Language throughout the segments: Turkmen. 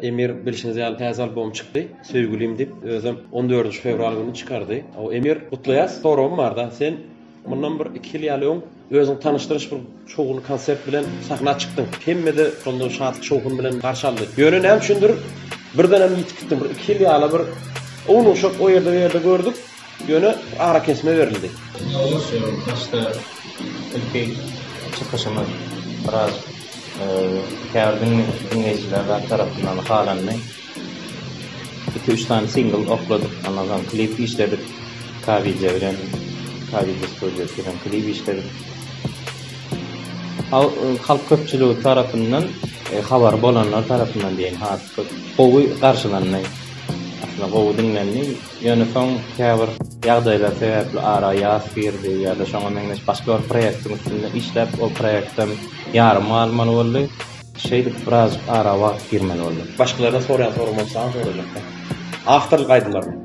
Emir bilşiňiz ýaly täze albom çykdy Söýgülim diýip özem on dördünji fewral güni çykardy. O Emir gutlaýas soragym barda sen mundan bir iki ýyl ýaly öň özüňi tanyşdyryş bir şowhunly konsert bilen sahna çykdyň. Hemmede şonda şatlyk şowhun bilen garşy aldy. Ýöne näme üçindir birdenem ýitip gitdiň bir iki ýyl ýaly bir ownuşak o ýerde bu ýerde gördük. Ýöne arakesme berildi. Şu başda ilki çykyşymyz biraz käbir diňleýjiler zat tarapyndan halandy. Iki-üç sany singl okladyk, ondan soň klip işledik. K-Video bilen, K-Video studiýasy bilen klip işledik. Halk köpçüligi tarapyndan, habary bolanlar tarapyndan diýeýin, has köp gowy garşylandy. Aslynda gowy diňlendi. Ýöne soň käbir ýagdaýlar sebäpli ara ýas girdi ýa-da şoňa meňzeş başga bir proýektiň üstünde işläp, ol proýektem ýarym galmaly boldy. Şeýdip birazjyk ara wagt girmeli boldy. Başgalardan soraýan soragym bolsa saňa sorajakda. Awtorlyk aýdymlarymy?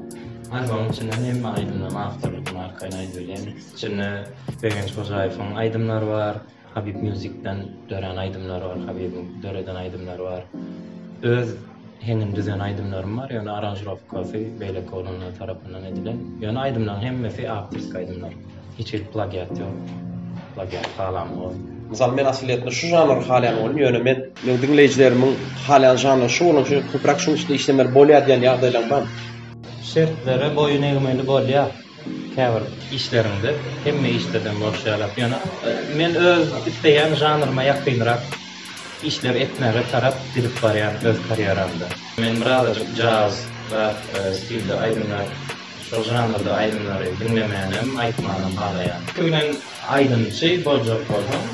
Albomyň içinden hemme aýdymlaryň awtorlygyny arkaýyn aýdybilýän. Içinde Begenç Hojaýewiň aýdymlary bar. Habib Musicden dörän aýdymlar bar, Habibiň döreden aýdymlary bar. Öz heňini düzen aýdymlarym bar, ýöne aranžirowkasy beýleki oglanlar tarapyndan edilen. Ýöne aýdymlaryň hemmesi awtorskiý aýdymlar. Hiç hili plagiat ýok. Plagiat halamok. Mysal men asylýetinde şu žanry halaýan boldum, ýöne men meň diňleýjilerimiň halaýan žanry şu bolany üçin köpräk şuň üstünde işlemeli bolýar diýen ýagdaýlaň barmy? Şertlere boýun egmeli bolýar. Käbir işleriňde hemme işlerden bolşy ýalak. Ýöne men öz isleýän žanryma ýakynrak işler etmäge tarap gidip barýan öz karýeramda. Men birazajyk jaz, rap stilde aýdymlar, şol žanrda aýdymlary diňlemänem, aýtmanam halaýan. Ilki bilen aýdymçy boljak bolsaň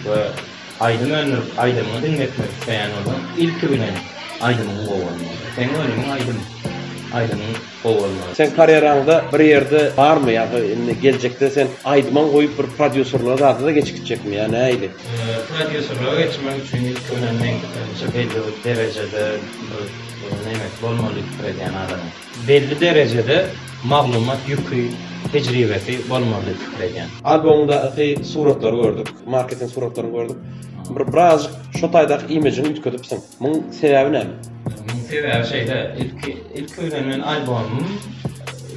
we aýdym öndürip aýdymyňy diňletmek isleýän bolsaň, ilki bilen aýdymyň gowy bolmaly. Seň önümiň aýdym. Aýdymyň gowy bolmaly. Seň karýeraňda bir ýerde barmy ýa-da indi geljekde sen aýdymam goýup bir prodýuserlige zada-da geçip gitjekmi ýa nähili? Prodýuserlige geçmek üçin ilki bilen meň pikirimçe belli bir derejede bir nemesi bolmaly diýip pikir edýän adamyň. Belli derejede maglumat ýüki, tejribesi bolmaly diýip pikir edýän. Albomyňdaky suratlary gördük, marketing suratlaryny gördük. Bir birazjyk şo taýdaky imejiňi üýtgedipsiň. Muň sebäbi näme? Muň sebäbi şeýle, ilki ilki bilen men albomym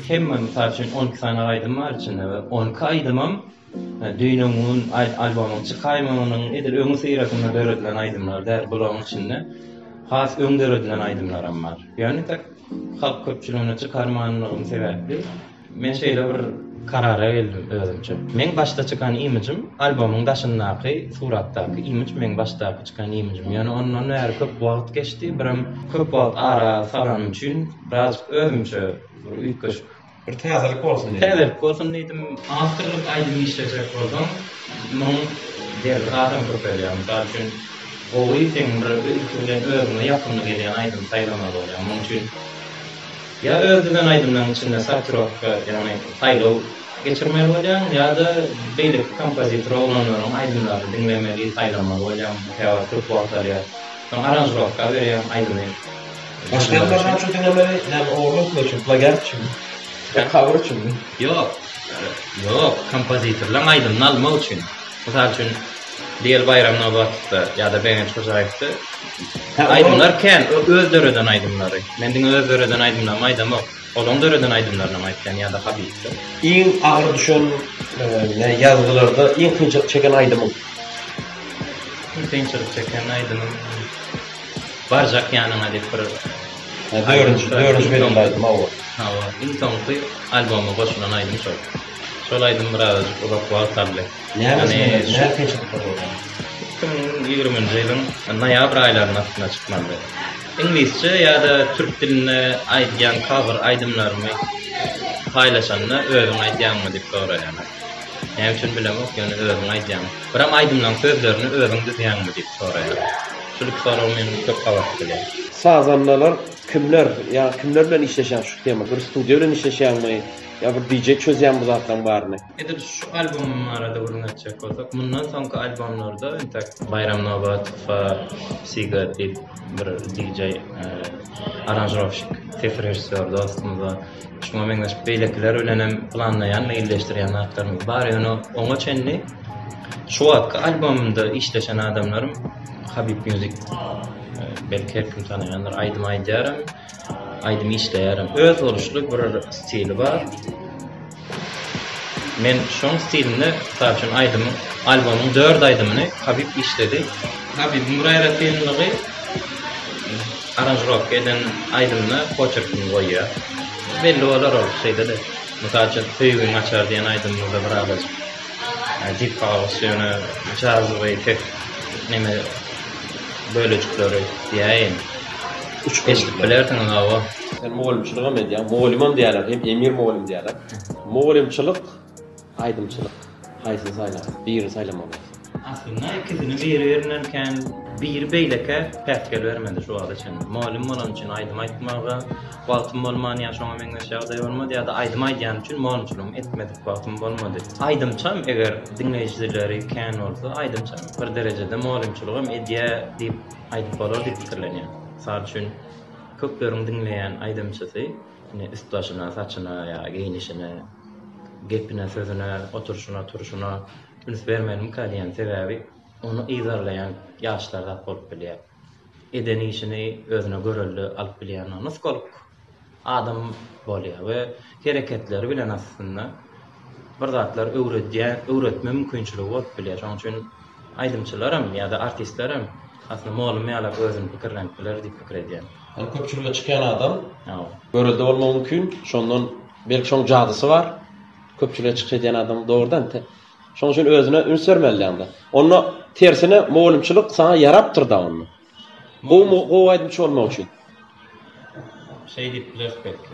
hemme mysal üçin 12 sany aýdym bar içinde we 12 aýdymym düýn-öňňün albomyň çykaýmagynyň edil öňüsyrasynda döredilen aýdymlar däl, bularyň içinde has öň döredilen aýdymlaram bar. Ýöne tak halk köpçüligine çykarmanlygym sebäpli Men şeýle bir karara geldim özümçe. Meň başda çykan imijim albomyň daşyndaky suratdaky imij meň başdaky çykan imijim. Ýöne ondan bäri köp wagt geçdi, birem köp wagt ara salanym üçin birazjyk özümçe bir üýtgeşik. Bir täzelik bolsun diýdiň. Täzelik bolsun diýdim. Awtorlyk aýdym işlejek bolsaň, muň derdi hasam köpelýär. Mysal üçin, gowy seň bir ilki bilen özüňe ýakymly gelýän aýdymy saýlamaly bolýaň. Muň üçin Ýa öz düzen aýdymlaryň içinde sortirowka, ýagny saýlaw geçirmeli bolýaň, ýa-da beýleki kompozitor oglanlaryň aýdymlaryny diňlemeli, saýlamaly bolýaň, bu käwagt köp wagt alýar. Soň aranžirowka berýäň aýdymy. Başga aýdymlary näme üçin diňlemeli? Näme ogurlyk etmek üçin, plagiat üçinmi? Ýa cover üçinmi? Ýok. Ýok, kompozitorlaň aýdymyny almak üçin. Mysal üçin, diýeli Baýram Nobatowda ýa-da Begenç Hojaýewde aýdymlar kän, öz döreden aýdymlary. Men diňe öz döreden aýdymlarymy aýdamok. Olaň döreden aýdymlarynam aýtýan ýa-da Habibde. Iň agyr düşen ne ýazgylarda iň kynçylyk çeken aýdymyň? Iň kynçylyk çeken aýdymym Barjak ýanyňa diýip bir Dördünji, dördünji belli aýdym hawa. Hawa, iň soňky alboma goşulan aýdym şol. Şol aýdym birazajyk uzak wagt aldy. Näme näme kynçylyklar boldy? 2020-nji ýylyň noýabr aýlarynda aslynda çykmalydy. Iňlisçe ýa-da türk dilinde aýdýan cover aýdymlarymy paýlaşanda özüň aýdýaňmy diýip soraýarlar. Näme üçin bilemok, ýöne özüň aýdýaňmy? Biram aýdymlaryň sözlerini özüň düzýäňmi diýip soraýarlar. Şul iki sorag meniň köp gabat gelýär. Sazandalar kimler? Ýa kimler bilen işleşýäň şu tema? Bir studiýa bilen işleşýäňmi? Ýa bir DJ çözýämi bu zatlaryň baryny? Edil şu albomym barada gürrüň etjek bolsak, mundan soňky albomlarda entek Baýram Nobatowa Siga diýip bir DJ aranžirowşik, ses režissýor dostumyz bar. Şuňa meňzeş beýlekiler bilen hem planlaýan, meýilleşdirýän zatlarymyz bar. Ýöne oňa çenli şu wagtky albomymda işleşen adamlarym Habib Music. Belki her kim tanaýandyr. Aýdym aýdýaram, aýdym işleýärem. Özboluşly bir stili bar. Men şoň stilinde, mysal üçin, aýdymyň, albomyň dört aýdymyny Habib işledi. Habibiň bir aýratynlygy aranžirowka eden aýdymyna poçerkini goýýar. Belli bolar ol şeýle-de. Mysal üçin, Söýgiň açary diýen aýdymymyzda bir azajyk deep house ýöne jazowy ses neme bölejikleri diýäýin. Eşidip bilersiňiz hawa. Sen mugallymçylygam edýäň. Mugallymam diýýärler, hem Emir mugallym diýýärler. Mugallymçylyk, aýdymçylyk. Haýsyny saýlarsyň? Birini saýlamaly bolsa. Aslynda ikisini biri-birinden kän biri beýlekä päsgel bermedi şu wagta çenli. Mugallym bolany üçin aýdym aýtmaga wagtym bolman ýa şoňa meňzeş ýagdaý bolmady ýa-da aýdym aýdýanym üçin mugallymçylygymy etmedik wagtym bolmady. Aýdymçam eger diňleýjileri kän bolsa aýdymçam bir derejede mugallymçylygam edýär diýip aýdyp bolar diýip pikirlenýän. Mysal üçin köpleriň diňleýän aýdymçysy ine üst-başyna, saçyna ýa geýnişine, gepine, sözüne, oturyşyna, turşuna Üns bermelimika diýen sebäbi ony yzarlaýan ýaşlar zat bolup bilýär. Eden işini özüne görelde alyp bilýän nusgalyk adam bolýar we hereketleri bilen aslynda bir zatlar öwredýän, öwretme mümkinçiligi bolup bilýär. Şonuň üçin aýdymçylaram ýa-da artistlerem aslynda mugallym ýalak özüni pikirlenip biler diýip pikir edýän. Ýagny köpçülige çykýan adam görelde bolmagy mümkin. Şondan belki şoň jadysy bar. Köpçülige çykyş edýän adam dogrudan şonuň üçin özüne üns bermeli ýaňda. Onda tersine mugallymçylyk saňa ýarapdyr da onda. Gowy gowy aýdymçy bolmak üçin. Şeý diýip bileris belki.